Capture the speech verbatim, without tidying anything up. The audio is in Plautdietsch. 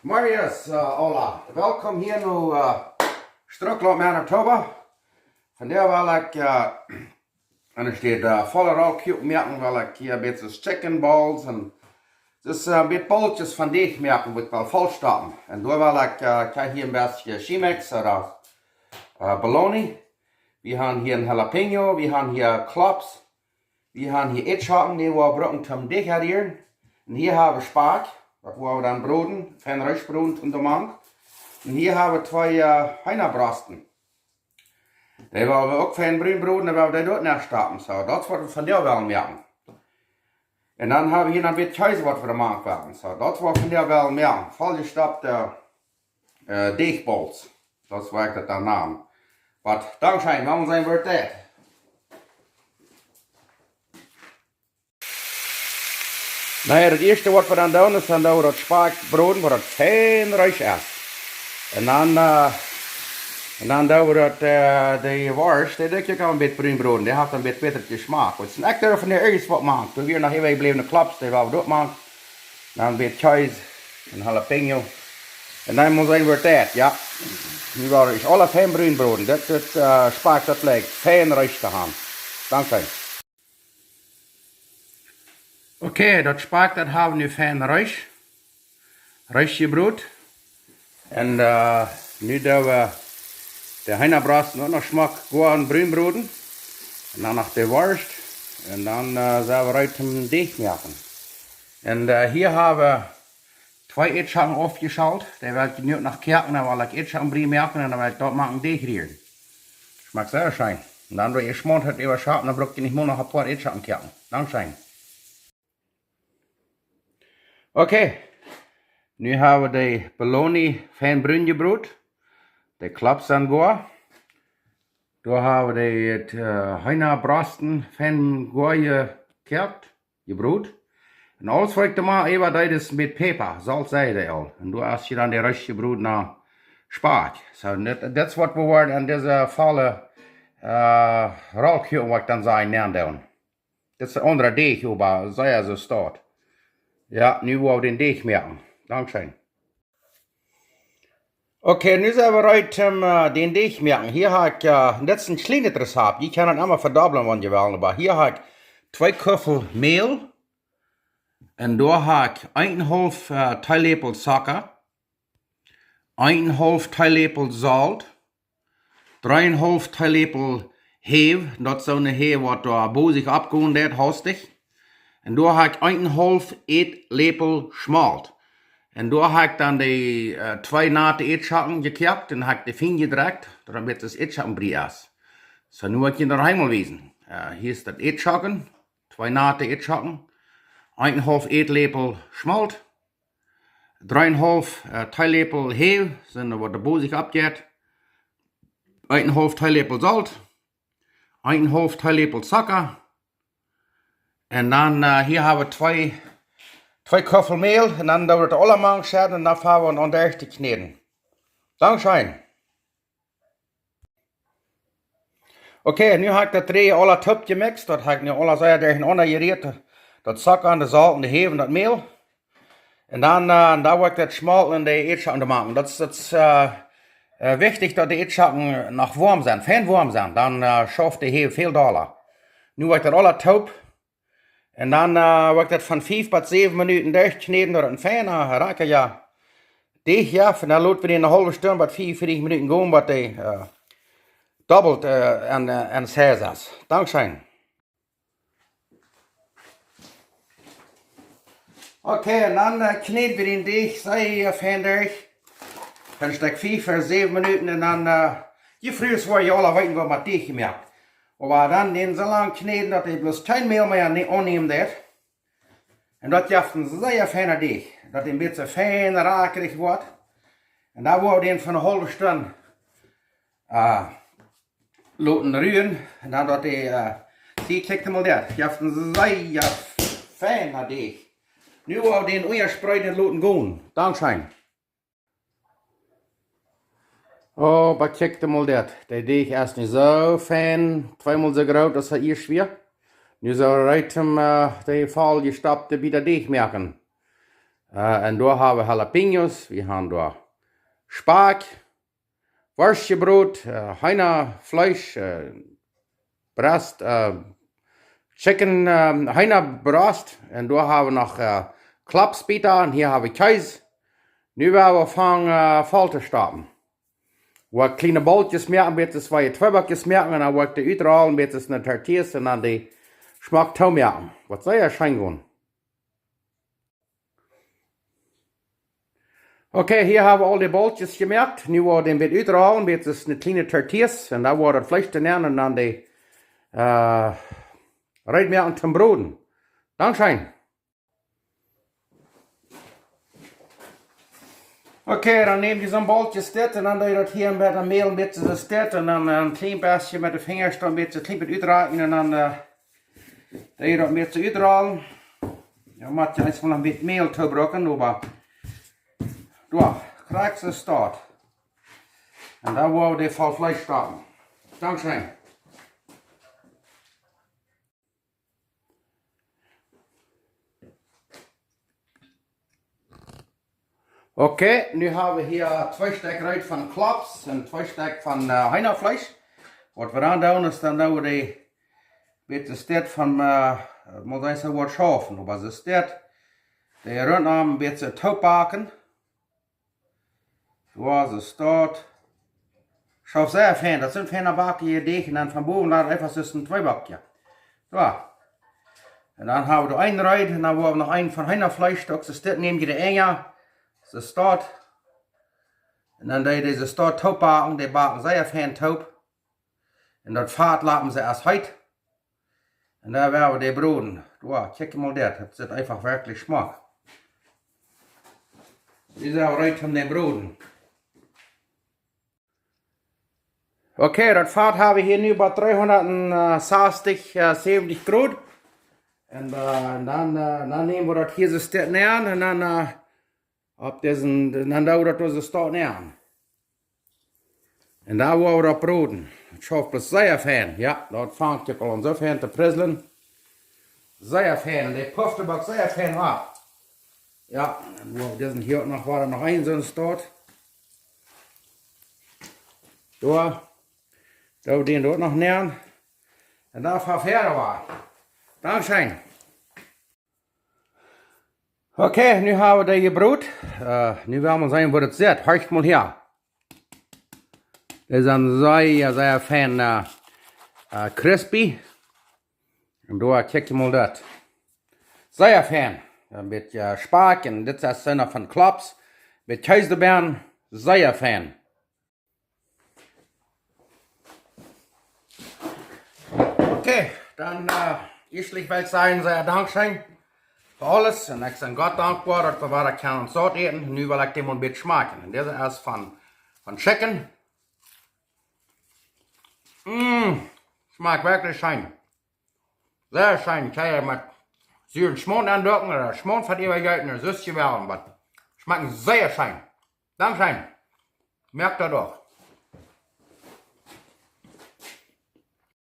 Marius, äh, hola. Welkom hia no, äh, Strucklaunt, Manitoba. Vondoag well ekj, äh, aun de Städ, äh, volle Rollkuaken moaken, well ekj hia een bät Chicken Balls un, äh, een bät Bollkjes von Deech moaken, waut ekj well vollstoppen. Un doa well ekj, äh, ekj hab hia een bät Chemex ooda, äh, Bologna. Wie haben hia een Jalapeño, wie haben hia Klops. Wie haben hia Eadschocken, dee wie brucken toom Deech rieren. Un hia hab wie Spakj, daut woa wie dan broden, fein rutbroden toom doamank. Un hia hab wie twee, äh, Heenabrosten. Dee woa wie uk fein brun broden, dan woa wie dee doa nenn stoppen. Soo, daut es waut wie vondoag wellen moaken. Un dan hab wie hia noch een bät Kjees, waut wie doamank wellen. Soo, daut es waut wie vondoag wellen moaken. Volljestoppte, äh, Deechballs. Daut es waut ekj daut dan nanen. Oba dankscheen, woa wie seenen, woat daut. Na jo, daut ieeschte waut wie dan doonen es, dan doo wie daut Spakj broden, waut daut fein rutsch es. Un dan, äh, un dan doo wie daut, äh, de Worscht, dee doo ekj uk aul een bät brun broden, dee haft een bät bätren Jeschmak. Waut es dan ekj doa von de ieeschte waut moaken. Doa wia noch äwajebläwne Klops, dee woa wie doa moaken. Dan een bät Kjees, een Jalapeño. Un dan mott seenen, woat daut, jo. Nu woa ekj aules fein brun broden. Daut, daut, äh, Spakj, daut lat ekj fein rutsch han. Dankscheen. Okay, daut Spakj, daut hab wie nu fein rutsch, rutjebroden. Un, äh, nu doo wie de Heenabrosten uk noch schmock goa un brun broden. Un dan noch de Worscht. Un dan, äh, sent wie reed toom Deech moaken. Un, äh, hia hab wie twee Eadschocken aufjeschält. Dee well ekj nu noch koaken, dan well ekj Eadschocken brun moaken un dan well ekj daut moaken Deech rieren. Schmakjt sea scheen. Un dan, wan jie Schmaunt haben äwa Schocken, dan bruck jie nich mol noch een poa Eadschocken koaken. Dankscheen. Okay. Nu hab wie de Bologna fein brun jebroden. De Klops sent goa. Doa hab wie de, äh, Heenabrosten fein goa jekoakt, jebroden. Un aules waut ekj doa mau äwa deed es met Päpa, Solt, Siede, jo. Un doa es hia dan de rutjebrodne Spakj. Soo, daut, daut es waut wie woaren aun dise volle, äh, Rollkuaken, waut ekj dan saj, nenn doonen. Daut es een aundra Deech, oba soo aus et steit. Jo, nu woa wie dän Deech moaken. Dankscheen. Okay, nu sent wie reed toom, äh, dän Deech moaken. Hia hab ekj, äh, daut es een kjlienet Rezept. Jie kjennen daut emma vedobblen, wan jie wellen, oba hia hab ekj twee Kuffel Mäl. Un doa hab ekj eenenhaulf, äh, Teeläpel Zocka, eenenhaulf Teeläpel Solt, dreeunhaulf Teeläpel Häw, daut es soone Häw, waut doa bosich oppgonen deit, haustich. Un doa hab ekj eenenhaulf Ätläpel Schmolt. Un doa hab ekj dan de, äh, twee nate Eadschocken jekoakt un hab ekj dee fein jedrekjt, daut daut een bät aus Eadschocken brun es. Soo, nu woa ekj junt daut noch eemol wiesen. Äh, hia es daut Eadschocken, twee nate Eadschocken, eenenhaulf Ätläpel Schmolt, dreeunhaulf, äh, Teeläpel Häw, sent waut doa bosich oppjeit, eenenhaulf Teeläpel Solt, eenenhaulf Teeläpel Zocka. Un dan, äh, hia hab wie twee, twee Kuffel Mäl. Un dan doo wie daut aules mank schedden un dan fangen wie aun derch to kjnäden. Dankscheen. Okay, nu hab ekj daut dree aules toop jemixt. Daut hab ekj nu aules sea derchenaunda jerieet. Daut Zocka un de Solt un de Häw un daut Mäl. Un dan, äh, dan woa ekj daut Schmolt en de Eadschocken moaken. Daut es, daut es, äh, äh, wichtich, daut de Eadschocken noch woam sent, fein woam sent. Dan, äh, schauft de Häw väl dolla. Nu woa ekj daut aules toop. Un dan, äh, woa ekj daut von fief bat säwen Minuten derchkjnäden, daut et een feina, rakja Deech jeft. Un dan lot wie dän eene haulwe Stund bat veeaunvieetich Minuten gonen, bat dee, äh, dobbelt, äh, aun, äh, aun size es. Dankscheen. Okay, un dan, äh, kjnäd wie dän Deech sea fein derch. Dan stekj fief, äh, säwen Minuten un dan, äh, jie Frues woaren aula weeten, woo met Deech jemoakt. Oba dan dän soo lang kjnäden, daut hee bloos kjeen Mäl mea ne-, aunnämen deit. Un daut jeft een sea feina Deech. Daut hee een bät fein rakrich woat. Un dan woa wie dän fa eene haulwe Stund, äh, loten ruen. Un dan daut dee, äh, see, kjikj mol daut. Jeft een sea feina Deech. Nu woa wie dän unjaspreeden un loten gonen. Dankscheen. Oh, oba kjikj mol daut. De Deech es nu soo fein, tweemol soo groot aus hee ieescht wia. Nu sent wie reed om, äh, de volljestoppte Bieta Deech moaken. Äh, un doa hab wie jalapeños, wie haben doa Spakj, Worschtjebrot, äh, Heenafleesch, äh, Brost, äh, Chicken, äh, Heenabrost. Un doa hab wie noch, äh, Klopsbieta. Un hia hab wie Kjees. Nu woa wie aunfangen, äh, voll to stoppen. Woa ekj kjliene Bolkjes moaken, bat see twee Bolkjes moaken. Un dan woa ekj dee utrollen, bat see ne Tortillas. Un dan dee schmock toomoaken. Woat sea scheen gonen. Okay, hia hab wie aul dee Bolkjes jemoakt. Nu woa wie dee bät utrollen, bat see ne kjliene Tortillas. Un dan woa wie daut Fleesch doa nenn un dan dee, äh, reed moaken toom broden. Dankscheen. Okay, dan näm wie soon Bolkjes dit un dan doo wie daut hia met een Mäl een bät soo dit un dan een kjlien bät met de Finjasch dan een bät, een kjlien bät utrollen un dan, äh, doo wie daut een bät utrollen. Jo, mott je eent noch een bät Mäl tobrucken, oba doa, krakjt soo steit. Un dan woa wie dee voll Fleesch stoppen. Dankscheen. Okay, nu hab wie hia twee Stekj reed von Klops un twee Stekj von, äh, Heenafleesch. Waut wie dan doonen es, dan doo wie dee bät soo dit von, äh, mott eena soo waut schaufen, oba soo dit, dee runt aun een bät toopbacken. Soo aus et steit. Schauft sea fein, daut sent feine Backe hia Deich un dan von bowen lat eefach soo een Tweeback, jo. Soo. Un dan hab wie doa een reed un dan woa wie noch een von Heenafleesch, uk soo dit näm jie de Enja. Soo steit. Un dan doo jie dise steit toopbacken, dee backen sea fein toop. Un daut Fat loten see ieescht heet. Un dan woa wie dee broden. Doa, kjikj mol dit. Daut sitt eefach werkjlich schmock. Dee sent reed toom dee broden. Okay, daut Fat hab wie hia nu bie dreehundat sastich, äh, säwentich Grod. Un, äh, un dan, äh, dan näm wie daut hia soo dit nenn un dan, äh, opp disen, dan doo wie daut soo steit nenn. Un dan woa wie daut broden. Daut schauft bloos sea fein. Jo, daut fangt sikj aul aun soo fein to prizzlen. Sea fein. Un dee pufft uk sea fein opp. Jo, dan woa wie disen hia uk noch, woa noch een soon steit. Doa. Doo wie dän doa uk noch nenn. Un dan veveren wie. Dankscheen. Okay, nu hab wie dee jebroden. Äh, nu woa wie seenen, woo daut sitt. Horcht mol hia. Dee sent sea, sea fein, äh, äh, crispy. Un doa, kjikj mol daut. Sea fein. Een bät Spakj un dit es dan noch von Klops. Bät Kjees doabie. Sea fein. Okay, dan, äh, ieeschtlich well ekj sajen, sea dankscheen fa aules. Un ekj sie Gott dankboa, daut wie wada kjennen ons saut äten. Nu well ekj dän mol een bät schmakjen. Un dise es von, von Chicken. Mm, schmakjt werkjlich scheen. Sea scheen. Kaun jie met suren Schmolt aundoaken ooda Schmolt von äwajeeten, daut es jewellich, oba schmakjt sea scheen. Dankscheen. Moakt daut uk.